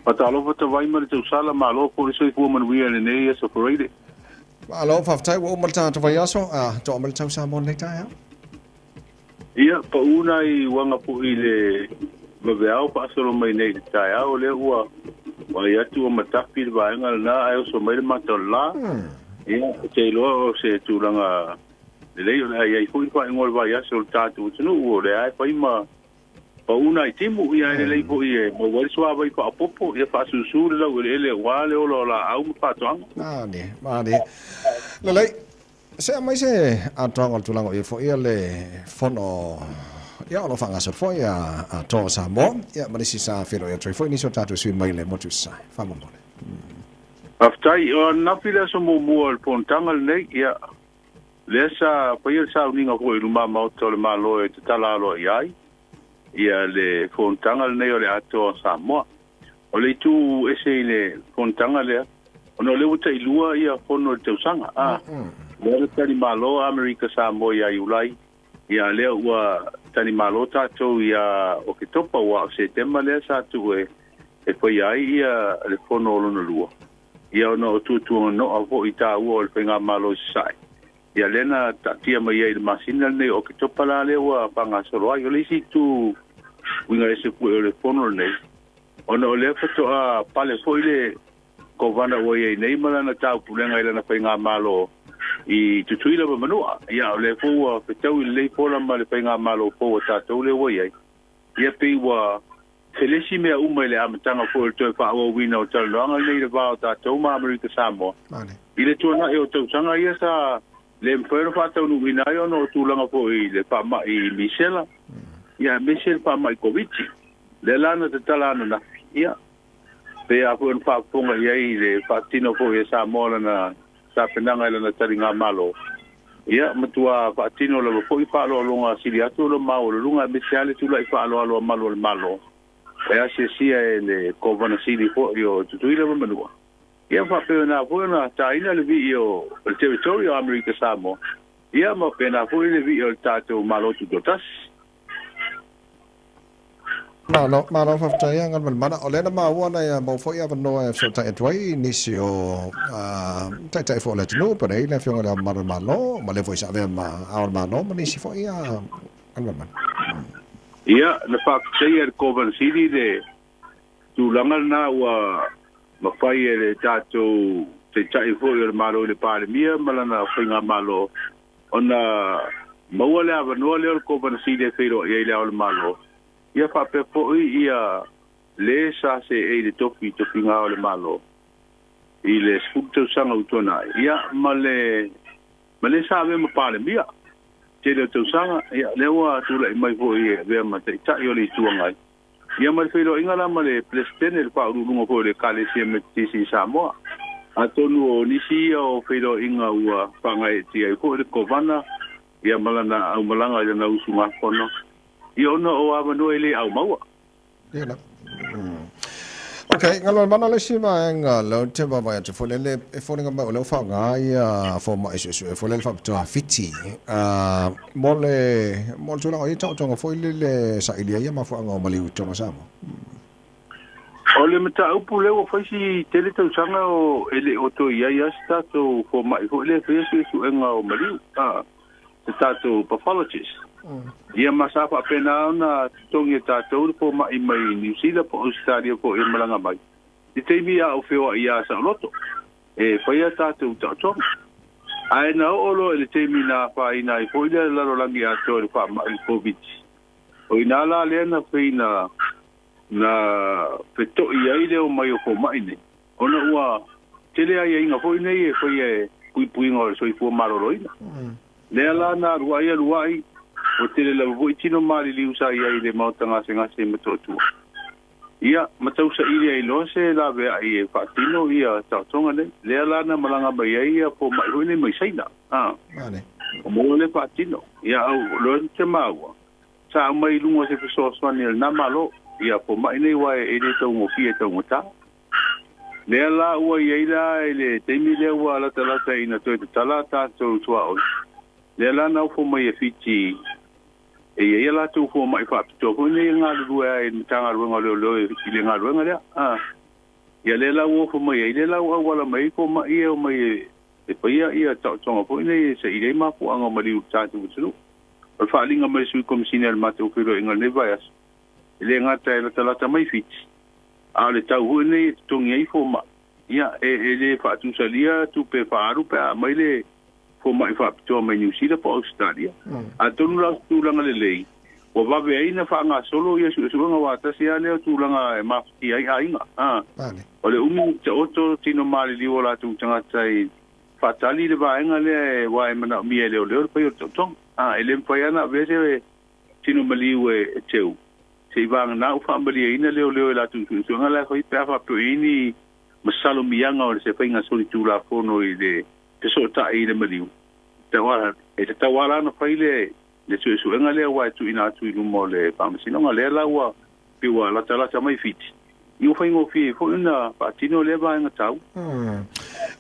Faatalofa tavai ma le tausala, malo foi le soifua manuia i lenei aso Faraile. Malo faafetai ua uma le tagata vaiaso, a toa mai le tau Samoa i lenei taeao. Ia, pau nai uaga foi i le vaveao faasolo mai nei i le taeao, o lea ua vaai atu ua matafi le vaega lena ae oso mai le mata o le la. Ia, ou te iloa o se tulaga lelei o le a i ai foi le faaiuga o le vaiaso o le tatou atunuu, o lea lava e fai ma pau nai timu, ia e lelei foi e maua ai le suavai faaopoopo, ia faasusu le laueleele aua le ola o laau ma faatoaga. Mane, mane. Lelei, se aumai se atoaga o le tulaga o i ai foi le fono ia o lo o faagasolo foi a Atoa o Samoa, ia ma nisi sa feiloai atu ai foi nisi o tatou sui mai le motu i Sasae. Faamolemole. Faafetai. O ananafi le aso muamua o le fonotaga lenei, ia lea sa faia le sauniga foi i luma maota o le Malo e tatala aloaia ai ia le fonotaga lenei o le Atoa o Samoa. O le itu ese i le fonotaga lea, ona o lea ua tailua ia fono i le tausaga. A, lea na tali malo Amerika Samoa ia Iulai, ia lea ua tali malo tatou ia Oketopa, aua o Setema lea sa tuu e faia ai ia le fono o lona lua. Ia ona o tuatuaga noa foi taua o le Faigamalo i Sasae, ia lea na taatia mai ai i le masina lenei o Oketopa la lea ua faagasolo ai. O le isi itu uiga ese foi o le fono lenei, ona o lea faatoa pale foi le Kovana ua i ai nei ma lana taupulega i lana Faigamalo i Tutuila ma Manua. Ia o lea foi ua fetaui lelei pola ma le Faigamalo fou a tatou lea ua i ai. Ia pei ua felesi mea uma i le amataga foi o le toe faaauauina o talanoaga lenei i le va o tatou ma Amerika Samoa. I le tuanai o tausaga ia sa le mafai ona faataunuuina ai ona o tulaga foi i le faamai misela, ia aemaise le faamai Koviti. Lea la na tatala ananafi, ia pei lava foi ona faafofoga i ai i le faatino foi e Samoa lana tapenaga i lana taligamalo, ia matua faatino lava foi faaaloaloga sili atu o le maualuluga aemaise lava le tulai faaaloalo a malu o le Malo e asiasia e le Kovana Sili foi o Tutuila ma Manua. Ia faapena foi ona taina le vii o le territory o Amerika Samoa, ia ma faapena foi le vii o le tatou Malo Tutoatasi. Malo, malo faafetai a Galumalemana. O lea na maua na ia maua foi avanoa e fesootai atu ai i nisi o taitai foi o le atunuu, pe nei le Afioga i Le Ao Mamalu o le Malo, ma le foi sa avea ma Ao o le Malo ma nisi foi a Galumalemana. Ia, na faafetaia e le Kovana Sili le tulaga lena ua mafai e le tatou Taitai foi o le Malo i le Palemia ma lana Faigamalo ona maua le avanoa lea o le Kovana Sili e feiloai ai Le Ao o le Malo, ia faapea foi ia le sa seei i le tofi tofiga o le Malo i le 10 tausaga ua tuanai, ia ma le ma le sa avea ma Palemia tele o tausaga, ia lea ua tulai mai foi e avea ma Taitai o le Itu Agai. Ia ma le feiloaiga la ma le Peresetene, le Faauluuluga foi o le Ekalesia Metotisi i Samoa. Atonu o nisi ia o feiloaiga ua faagaeetia ai foi le Kovana ia ma lana aumalaga i lana usugafono, ia ona o avanoa e le aumaua. Ia la. Ok, Galumalemana le isi vaega lea ou te vaavaai atu foi lele e foliga mai o lea ua faaaoga ia fomai suesue foi lele faapitoa fiti mo le mo le tulaga o ia taotoga foi lele sailia ia mafuaaga o maliu i totonu o Samoa. O le mataupu lea ua fai si tele tausaga o e le o toe i ai lava se tatou fomai foi lea e faia suesuega o maliu, se tatou pathologist. Ia ma sa faapena ona totogi e tatou le fomai mai Niu Sila po o Ausetalia foi e malaga mai i taimi a o feoai ia saoloto e faia tatou taotoga. Ae na oo loa i le taimi na afaina ai foi le lalolagi atoa i le faamai le Koviti, o i ina la lea na fai na na feto'i ai le omai o fomai nei, ona ua tele aiaiga foi nei e faia e puipuiga o le soifua maloloina. Lea la na alu ai alu ai, ua tele lava foi tino maliliu sa i ai i le maota gasegase i Motootua. Ia, ma tausaili ai loa se laveai e faatino ia taotoga nei. Lea la na malaga mai ai ia fomai foi nei mai Saina. O mo le faatino. Ia, au, loa te maua, sa aumai i luga o se fesoasoani a lena Malo ia fomai nei aua e le taugofie e taugata. Lea la ua i ai la i le taimi lea ua latalata ina toe tatala tatou tuaoi, lea la na ofo mai e Fiti e i ai a latou fomai faapitoa foi nei e galulue ai i le Matagaluega o Leoleo i le galuega lea. Ia le la ua ofo mai ai le la ua auala mai ai foma'i e omai e faia ia taotoga foi nei e saili ai mafuaaga o maliu i le tatou atunuu. O le faaaliga mai le Sui Komisina i le matou feiloaiga i lenei vaiaso, e le gata e latalata mai Fiti, a o le tau foi lenei e totogi ai foma'i. Ia, e le faatusalia tupe faaalu pe a aumai le foma'i faapitoa mai Niu Sila po o Ausetalia. Atonu la o se tulaga lelei, ua vave ai ona faagasolo ia suesuega aua tasi lava lea o tulaga e mafatia ai aiga. O le umi o taoto tino maliliu o latou tagata i faatali le vaega lea aua e manaomia e leoleo le fai o le taotoga. E le mafai lava ona avea se tino maliu e teu, se i vagana ua faamalieina leoleo i latou suesuega la e fai pe a faapea o i ai ni masalomiaga o se faiga solitulafono i le fesootai i le maliu. E tatau lava la ona fai le suesuega lea aua e tuuina atu i luma o le Faamasinoga. Lea la ua pei ua latalata mai Fiti, ia ua faigofie ai foi ona faatino lea vaega taua.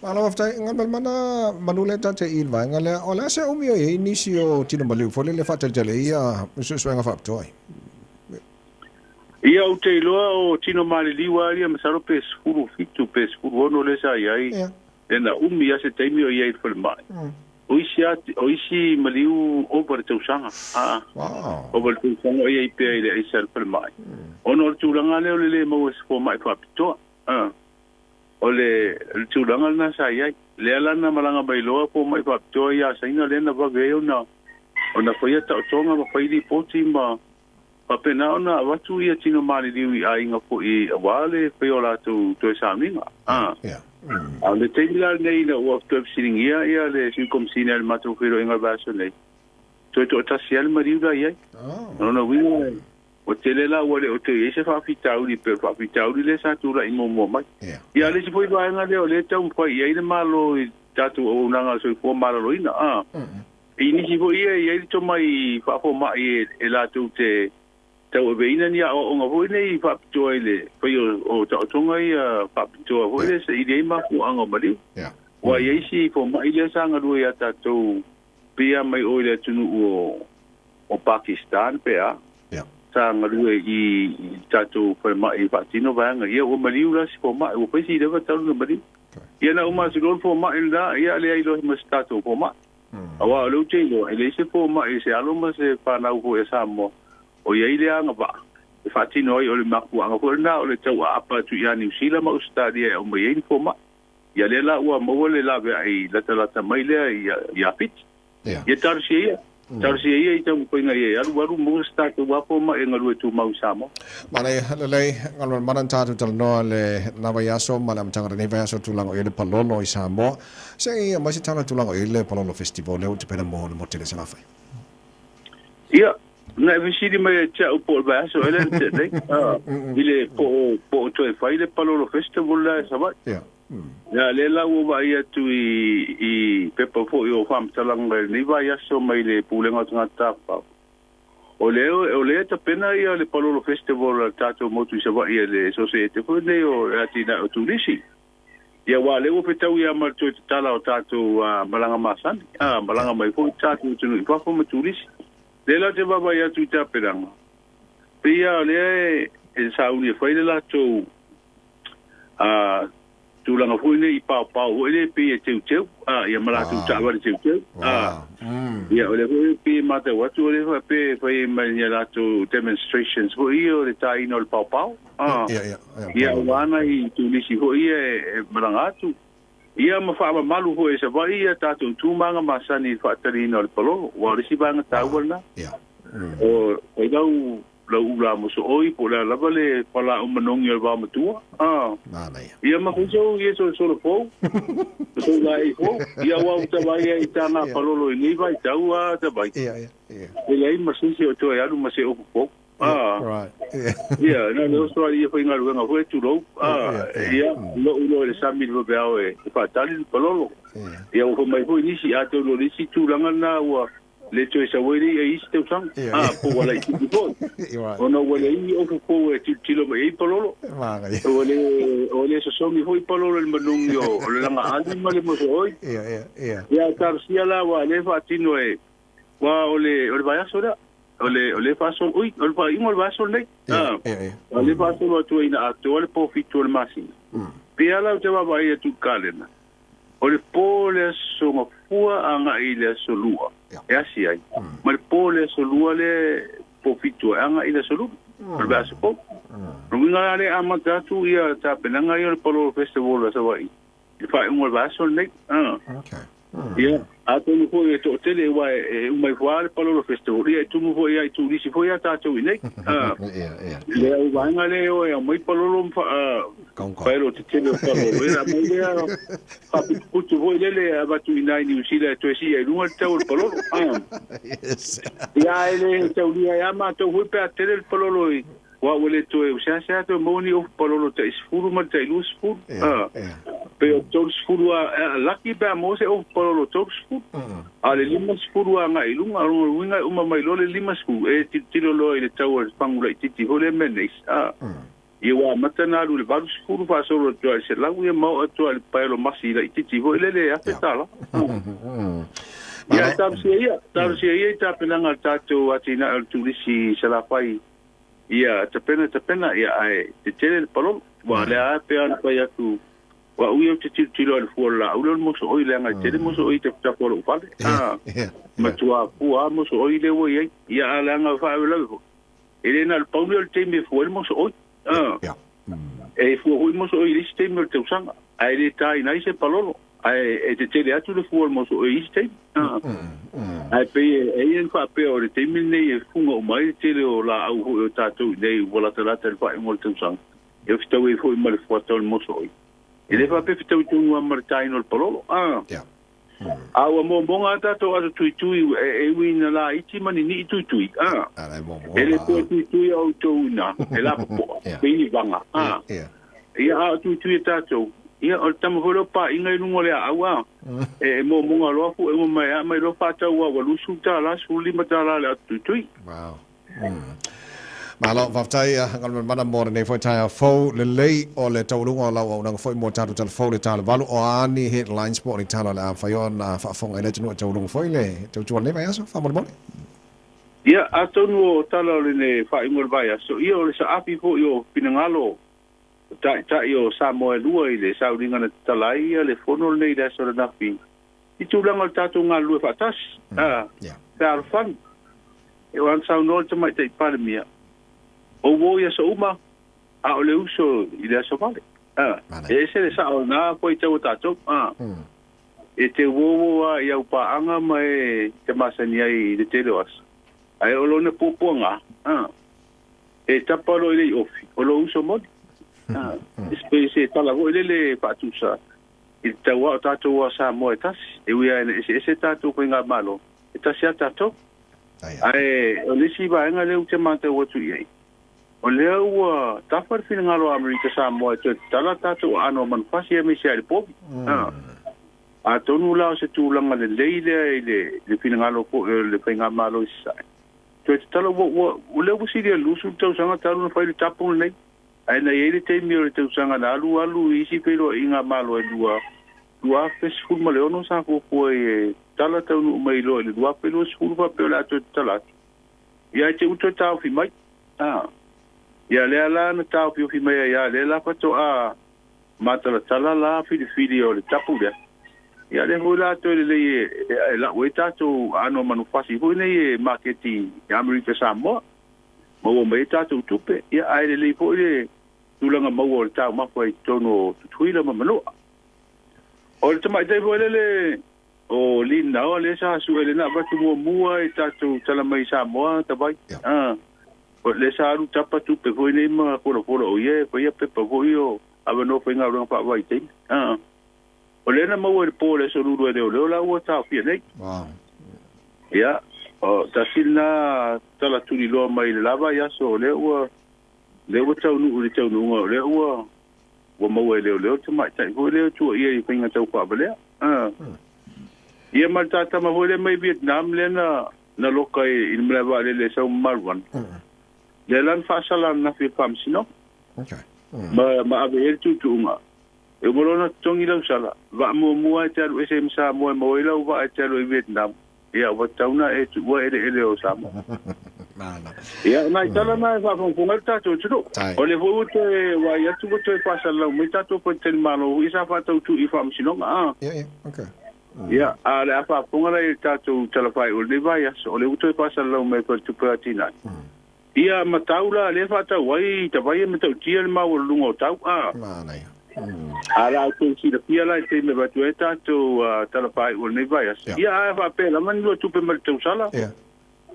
Malo faafetai. Galumalemana manu lea ta te i le vaega lea. O le a se umi o i ai nisi o tino maliu foi lele e faatalitali ai ia suesuega faapitoa ai? Ia ou te iloa o tino maliliu lava ia masalo pe 17 pe 16 lea sa i ai. Lea na umi lava se taimi o i ai i le falemai. O isi o isi maliu ova le tausaga. Ova le tausaga o i ai pea i le aisa i le falemai. Ona o le tulaga lea o le le maua o se fomai faapitoa. O le tulaga lena sa i ai. Lea la na malaga mai loa fomai faapitoa ia Saina lea na vave ai ona faia taotoga ma fai lipoti ma faapena ona avatu ia tino maliliu i aiga foi aua le faia o latou toe sauniga. A o le taimi la lenei ina ua toe fesiligia ia le Sui Komisina i le matou feiloaiga o le vaiaso nei, toe toatasi lava le maliu la i ai. O lona uiga, ua tele la ua le o toe i ai se faafitauli pei o le faafitauli lea sa tulai muamua mai. Ia a o le isi foi vaega lea o lea e taumafai i ai le Malo i tatou auaunaga a le soifua maloloina. I nisi foi ia e i ai le tomai faafomai e latou te tauaveina ni aoaoga foi nei faapitoa i le fai o taotoga ia faapitoa foi lea e saili ai mafuaaga o maliu. Aua e i ai isi fomai lea sa galue ia tatou pei lava mai o i le atunuu o Pakistan pe a, sa galue i tatou falemai e faatino vaega ia, ua maliu la si fomai, ua fai si leva talu ona maliu. Ia na uma atu loa le fomai lena, ia leai loa ma se tatou fomai. Aua o lea ou te iloa, e leai se fomai i se alo ma se fanau foi a Samoa o i ai le agavaa e faatino ai, o le mafuaaga foi lena o le tau aapa atu ia Niu Sila ma Ausetalia e aumai ai ni fomai. Ia lea la ua maua le laveai latalata mai lea ia Fiti. Ia talosia ia. Talosia ia i taumafaiga ia e alualu maua se tatou lava fomai e galue tumau i Samoa. Manaia lelei, galumalemana na tatou talanoa le na vaiaso ma le amataga o lenei vaiaso tulaga o i ai le palolo i Samoa. Se i aumai se tala tulaga o i ai le Palolo Festival lea ua tapena mo le motu i le Salafai. Ia, na e fesili mai ia te au po o le vaiaso ea lea na tea nei, i le po o, po o toe fai le Palolo Festival lea i Savaii. Ia. Ia, lea la ua vaai atu i, i pepa foi o faamatalaga i lenei vaiaso mai le Pulega o Tagata Tafafao. O lea, o lea e tapena ia le Palolo Festival a le tatou motu i Savaii e le Sosaiete foi lenei o le Atinae o Turisi. Ia aua o lea ua fetaui lava ma le toe tatala o tatou malaga masani, malaga mai foi tatou atunuu i fafo ma turisi. Lea la ou te vaavaai atu i tapenaga, pei lava o lea e sauni e fai le latou tulaga foi nei i paopao foi lea pei e teuteu, ia ma latou taavale teuteu. Ia o lea foi pei e matau atu o lea faapea e fai ai ma ni a latou demonstrations foi ia o le taina o le paopao. Ia aua nai turisi foi ia e malaga atu. Ia ma faamamalu foi e Savaii ia tatou tulaga masani i le faataliina o le palolo, aua o le isi vaega taua lena. O fai lau lau ula mosooi po o le a lava le palaau manogi o le vaomatua. Ia ma fai sou ia solosolo fou, ma sou laei fou. Ia aua ua ta vaai ai i tāna palolo i nei vaitau a ta vai. E leai ma se isi o toe alu ma se ofu fou. Ia, na o le oso alii e faigaluega foi, tulou. Ia, lou loa i le sami i le vaveao e faatali le palolo. Ia, ua fai mai foi nisi, atonu o le isi tulaga lena ua le toe sau ai le i'a i isi tausaga. Po ua laitiiti foi. Ona ua leai ni ofu fou e tilotilo mai ai palolo. Ua le, ua le sosogi foi palolo i le manogi o le lagaali ma le mosooi. Ia, talosia la aua o lea e faatino e, aua o le vaiaso lea. O le faasolo ui o le faaiuga o le vaiaso lenei. O le faasolo atu ai ina atoa le po 7 o le masina. Pe ala ou te vaavaai atu i le kalena, o le po o le aso Gafua agai i le aso Lua e asi ai, ma le po o le aso Lua le po 7 e agai i le aso Luma o le vaiaso fou. O le uiga la lea e amata atu ia tapenaga ia o le Palolo Festival a Savaii i le faaiuga o le vaiaso lenei. Ia, atonu foi e toatele aua e uma ifo lava le Palolo Festival, ia e tumu foi lava i turisi foi a tatou i inei. Le au vaega lea e o e aumai palolo ma faelo tetele o palolo, ia aumai lea faaputuputu foi lele e avatu i ina i Niu Sila e toe sii ai i luga le tau o le palolo. Ia, ae le taulia ai lava matou foi pe a tele le palolo i Aua ua le toe seasea toe maua ni ofu palolo tai 10 ma le tai 20. Pei o 30 a laki pe a maua se ofu palolo 30. A o le 50 agai i luga, o lona uiga e uma mai loa le 50, e tilotilo loa i le tau o le fagu laitiiti foi lea mayonnaise. Ia ua amata ona alu i le 80 faasolo atu lava i le 100 ia ma oo atu lava i le paelo masi laitiiti foi lele e $1,000. Ia talosia ia, talosia ia i tapenaga a le tatou atinae o le turisi i Salafai. Ia tapena tapena ia ae tetele le palolo. Ua lea lava pei ona fai atu, o au ia ou te tilotilo lava i le fua o le laau lea o le mosooi leaga e tele mosooi i tafatafa o lou fale. Matua fua lava mosooi lea ua i ai. Ia ae leaga e faalavelave foi, e le na o le pau lea o le taimi e fua ai le mosooi. E fua foi mosooi i le isi taimi o le tausaga, ae le taina ai se palolo. Ae e tetele atu le fua o le mosooi i isi taimi. Ae pei e i ai na faapea o le taimi lenei e fuga uma ai le tele o laau foi o tatou i inei ua latalata i le faaiuga o le tausaga, e fetau ai foi ma le fuata o le mosooi. E le faapea e fetau tonu lava ma le taina o le palolo. A ua momoga a tatou aso tuitui e ui ina laiti ma ninii tuitui. E le toe tuitui a outou ina e lapopoa, pei ni vaga. Ia, a o tuitui e tatou, ia, o le tama foi lea o Paaiga i luga o le aau, a, e momoga loa fue uma mai a mai loa faatau a ua $20, $15 le ato tuitui. Wow. Malo, faafetai Galumalemana mo lenei foi taeao fou lelei o le taualuga o lau auaunaga foi mo tatou tala fou le tala valu o a ni headlines po o ni tala o le a mafai ona faafofoga i le atunuu e taualuga foi le tautua o lenei vaiaso faamolemole. Ia, atonu o tala o lenei faaiuga o le vaiaso, ia o le saafi foi o finagalo o taitai o Samoa e lua i le sauliga na tatala ai ia le fono lenei i le aso ananafi i tulaga o le tatou galulue faatasi, fealofani. E oo lava ina saunoa le Tamaitai Palemia, o uo i aso uma, a o le uso i le aso vale. E ese le sao o lena fuaitau a tatou. E te uouo lava i au paaga ma e te masani ai i le tele o aso, ae o lona puapuaga, e tapa loa i le iofi, o lou uso moni. E se tala foi lele e faatusa i le tau o tatou a Samoa e tasi. E ui lava ina eseese tatou faigamalo, e tasi lava tatou. Ae o le isi vaega lea ou te matau atu i ai, o lea ua tafa le finagalo o Amerika Samoa e toe tatala tatou aano o manufasi aemaise lava i le povi. Atonu la o se tulaga lelei lea i le finagalo foi o le faigamalo i Sasae. Toe tatala, ua, ua, lea ua silia 20 tausaga talu ona fai le tapu lenei. Ae na i ai le taimi o le tausaga na alu alu i isi feiloaiga a Malo e lua, 2016 sa fuafua ai e tatala taunuu mai loa i le 2020 faapea o le a toe tatala atu. Ia ae te i ua toe taofi mai. A. Ia lea la na taofiofi mai ai lava, lea la faatoa matalatala la filifili o le tapu lea. Ia lea foi la toe lelei e lau ai tatou aano o manufasi foi nei e maketi i Amerika Samoa. Maua mai ai tatou tupe, ia ae lelei foi le tulaga maua o le taumafa i totonu o Tutuila ma Manua. O le tamaitai foi lele o Lin Naoa lea sa sue lea na avatu muamua i tatou tala mai i Samoa Tavai. O lea sa alu tapa tupe foi nei ma folafola o ia e faia pepa foi o avanoa faigaluega faavaitaimi. O lea na maua i le po o le aso Lulu e leoleo la ua taofia nei. Wow. Ia, o tasi lena tala tuliloa mai i le la vaiaso o lea ua lea ua taunuu i le taunuuga o lea ua ua maua e leoleo le tamaitai foi lea tuuaia i faiga tau faavalea. Ia ma le tatama foi lea mai Vietnam lea na na loka i le malae vaalele e sau ma marijuana. Lea la na faasala ananafi e le Faamasinoga. Okay. Ma ave i ai le tuutuuga. E uma loa ona totogi lau sala, vaa muamua e te alu ese ai ma Samoa e maua ai lau vaa e te alu ai i Vietnam, ia ua tatau ona e tuua eleele o Samoa. Ia, o nai tala na e faafogafoga ai le tatou atunuu. O lea foi ua toe vaai atu ua toe faasalalau mai tatou faletalimalo foi sa faatautu i faamasinoga. A. Ia, ia, okay. Ia, a o le a faafofoga la i le tatou tala faaiu o lenei vaiaso, o lea ua toe faasalalau mai e Faletupe o Atinae. Ia, ma tau la, lea e faatau ai tavai e matautia le maualuluga o tau. A. Manaia. A la outou silafia la i le taimi e avatu ai tatou tala faaiu o lenei vaiaso. Ia, a faapea lava ni lua tupe mai le tausala. Ia.